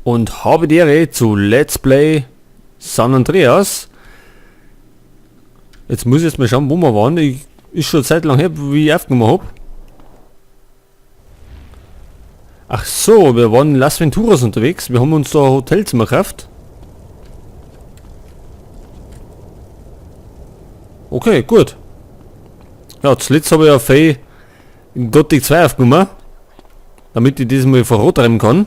Und habe die Ehre zu Let's Play San Andreas. Jetzt muss ich jetzt mal schauen, wo wir waren. Ich, ist schon Zeit lang her, wie ich aufgenommen habe. Ach so, wir waren in Las Venturas unterwegs. Wir haben uns da ein Hotelzimmer gekauft. Okay, gut. Ja, zuletzt habe ich ja viel in Gothic 2 aufgenommen. Damit ich das mal vorantreiben kann.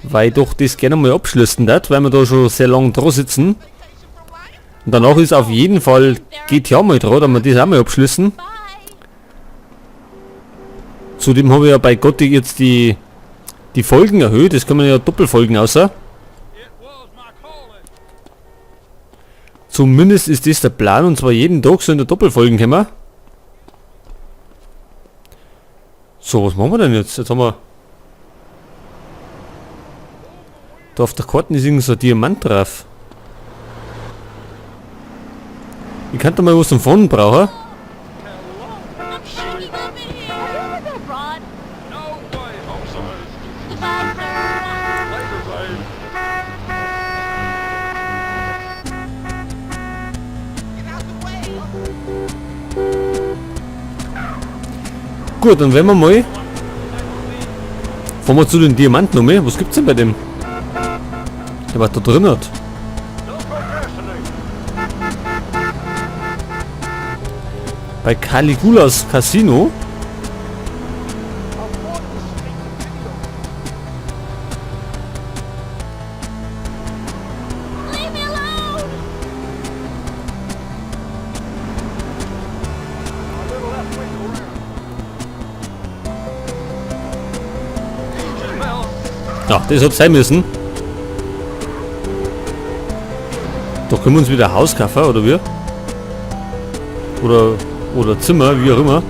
Weil ich doch das gerne mal abschließen darf, weil wir da schon sehr lange dran sitzen. Und danach ist auf jeden Fall GTA mal dran, dass wir das auch mal abschließen. Zudem habe ich ja bei Gothic jetzt die Folgen erhöht, das kann man ja Doppelfolgen außer. Zumindest ist das der Plan, und zwar jeden Tag so in der Doppelfolgen kommen. So, was machen wir denn jetzt? Jetzt haben wir... Da auf der Karte ist irgend so ein Diamant drauf. Ich könnte mal was zum Fahren brauchen. Gut, dann werden wir mal... Fahren wir zu den Diamanten um. Was gibt's denn bei dem? Der was da drin hat. Bei Caligulas Casino. Ja, das hat sein müssen. Da können wir uns wieder Haus kaufen, oder wie? Oder Zimmer, wie auch immer.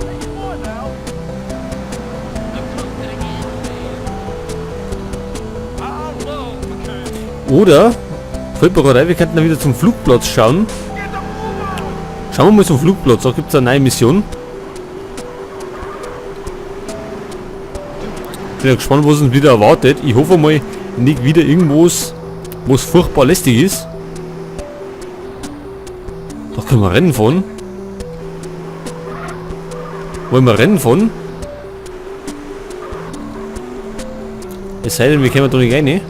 Oder, fällt mir gerade ein, wir könnten dann wieder zum Flugplatz schauen. Schauen wir mal zum Flugplatz, da gibt's eine neue Mission. Bin ja gespannt, was uns wieder erwartet. Ich hoffe mal, nicht wieder irgendwas, was furchtbar lästig ist. Da können wir Rennen fahren. Wollen wir Rennen fahren? Es sei denn, wir kommen da nicht rein, ne?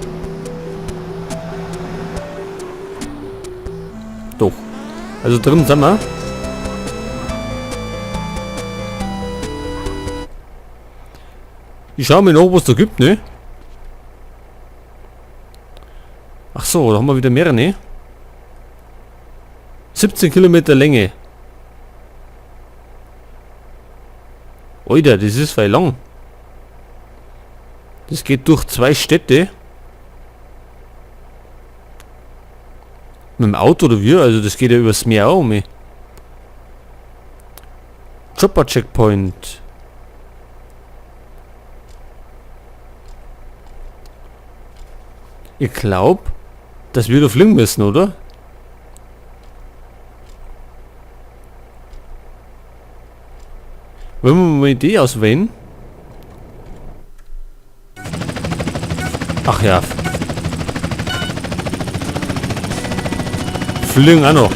Doch. Also drin sind wir. Ich schau mir noch, was da gibt, ne? Ach so, da haben wir wieder mehrere, ne? 17 Kilometer Länge. Alter, das ist voll lang. Das geht durch 2 Städte. Mit dem Auto oder wie? Also das geht ja übers Meer auch um. Chopper Checkpoint. Ich glaub, dass wir da fliegen müssen, oder? Wollen wir mal eine Idee auswählen? Ach ja. Fliegen auch noch.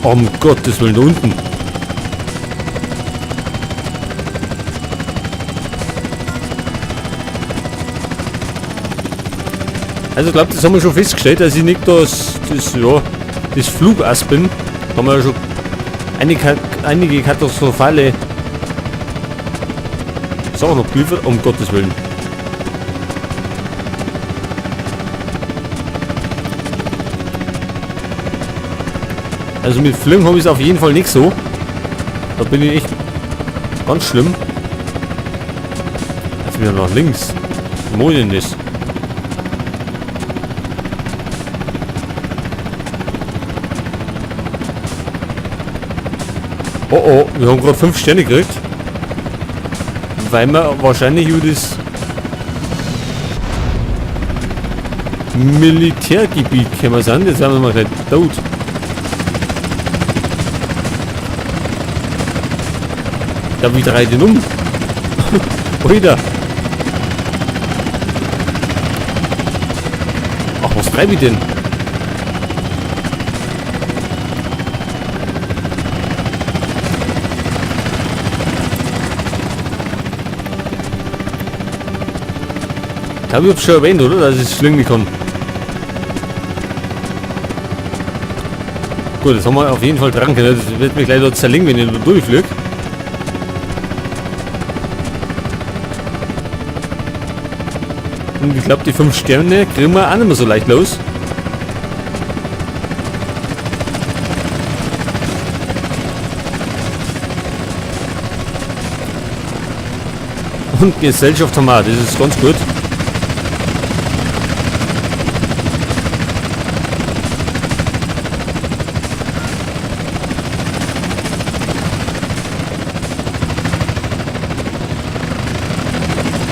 Um Gottes Willen, da unten. Also ich glaub, das haben wir schon festgestellt, dass ich nicht das Flugass bin. Da haben wir ja schon einige katastrophale Sachen noch geliefert, um Gottes Willen. Also mit Fliegen habe ich es auf jeden Fall nicht so. Da bin ich echt ganz schlimm. Jetzt wieder nach links. Wo denn das? Oh oh, wir haben gerade 5 Sterne gekriegt. Weil wir wahrscheinlich über das Militärgebiet gekommen sind. Jetzt werden wir mal gleich tot. Ja, wie dreht den um? Alter. treibe ich denn? Ich glaube, ich hab's schon erwähnt, oder? Dass ich es fliegen kann. Gut, das haben wir auf jeden Fall dran können. Das wird mich gleich dort zerlegen, wenn ich da durchfliege. Und ich glaube, die 5 Sterne kriegen wir auch nicht mehr so leicht los. Und Gesellschaft haben wir auch, das ist ganz gut.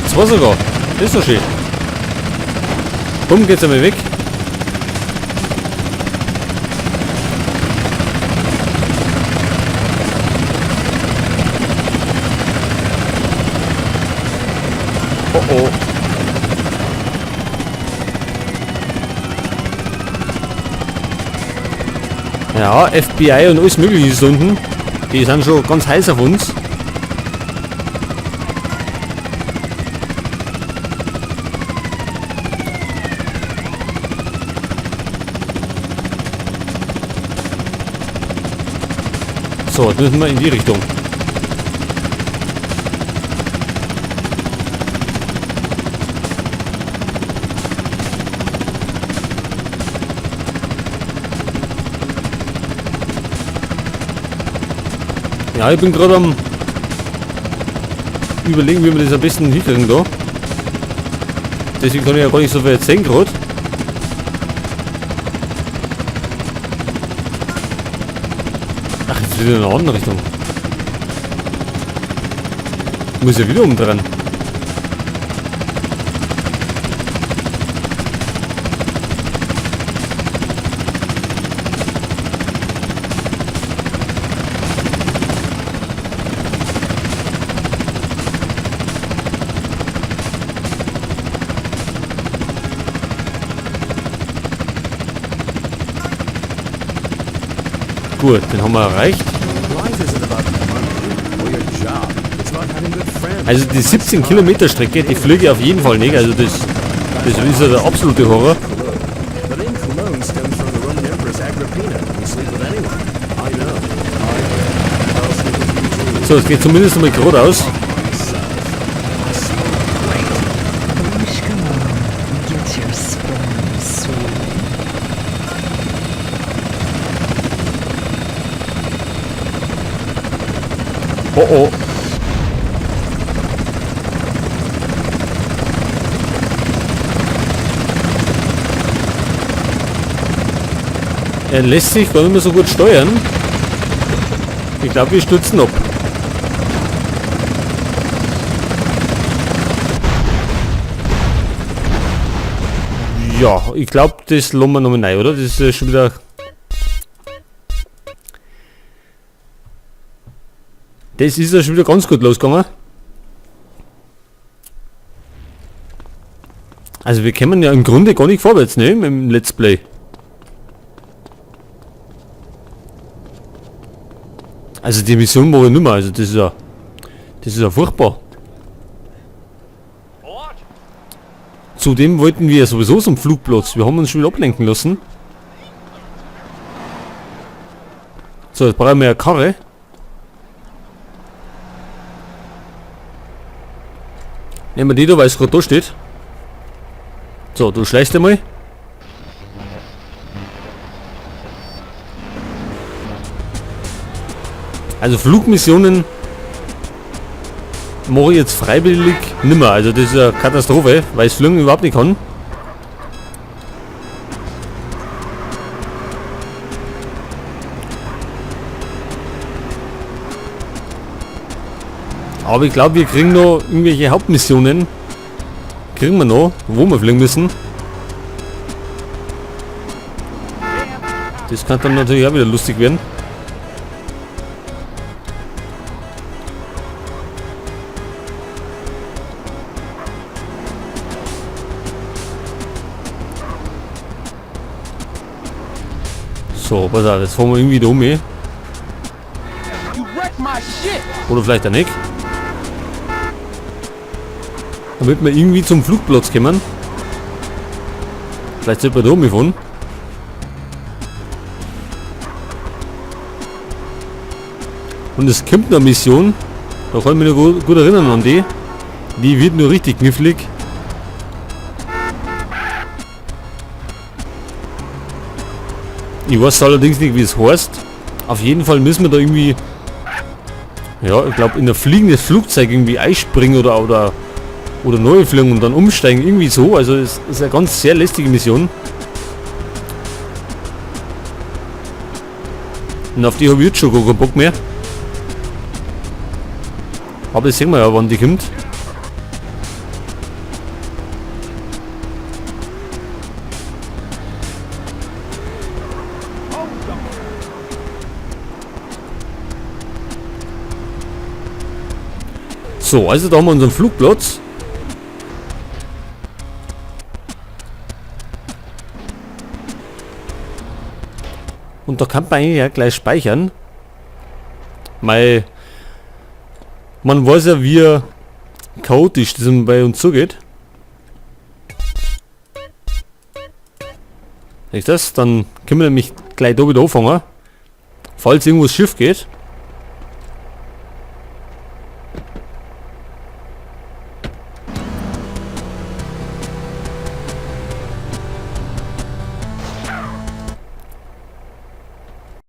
Zwei sogar. Das ist doch schön. Bumm, geht's einmal weg. Oh oh. Ja, FBI und alles mögliche ist unten. Die sind schon ganz heiß auf uns. So, jetzt müssen wir in die Richtung. Ja, ich bin gerade am überlegen, wie wir das am besten hinkriegen da. Deswegen kann ich ja gar nicht so viel erzählen gerade. Ach, jetzt wieder in eine andere Richtung. Muss ja wieder umdrehen. Gut, den haben wir erreicht. Also die 17 Kilometer Strecke, die fliege ich auf jeden Fall nicht. Also das ist ja der absolute Horror. So, es geht zumindest einmal geradeaus. Oh oh. Er lässt sich gar nicht mehr so gut steuern. Ich glaub, wir stürzen ab. Ja, ich glaub, das lassen wir nochmal rein, oder? Das ist ja schon wieder... Das ist ja schon wieder ganz gut losgegangen. Also wir kommen ja im Grunde gar nicht vorwärts, ne? Im Let's Play. Also die Mission mache ich nicht mehr, also das ist ja furchtbar. Zudem wollten wir ja sowieso zum Flugplatz. Wir haben uns schon wieder ablenken lassen. So, jetzt brauchen wir eine Karre. Nehmen wir die da, weil es gerade da steht. So, du schleichst einmal. Also Flugmissionen mache ich jetzt freiwillig nimmer. Also das ist eine Katastrophe, weil ich Fliegen überhaupt nicht kann. Aber ich glaub, wir kriegen noch irgendwelche Hauptmissionen. Kriegen wir noch, wo wir fliegen müssen. Das kann dann natürlich auch wieder lustig werden. So, pass auf, jetzt fahren wir irgendwie da um. Oder vielleicht auch nicht. Damit wir irgendwie zum Flugplatz kommen. Vielleicht sollte man da rumfahren. Und es kommt noch eine Mission. Da kann ich mich noch gut erinnern an die. Die wird nur richtig knifflig. Ich weiß allerdings nicht, wie es heißt. Auf jeden Fall müssen wir da irgendwie, ja, ich glaub, in ein fliegendes Flugzeug irgendwie einspringen oder neu fliegen und dann umsteigen. Irgendwie so. Also es ist eine ganz sehr lästige Mission. Und auf die hab ich jetzt schon gar keinen Bock mehr. Aber das sehen wir ja, wann die kommt. So, also da haben wir unseren Flugplatz. Und da kann man eigentlich ja gleich speichern. Weil man weiß ja, wie chaotisch das bei uns zugeht. Ist das? Dann können wir nämlich gleich da wieder anfangen. Falls irgendwas schief geht.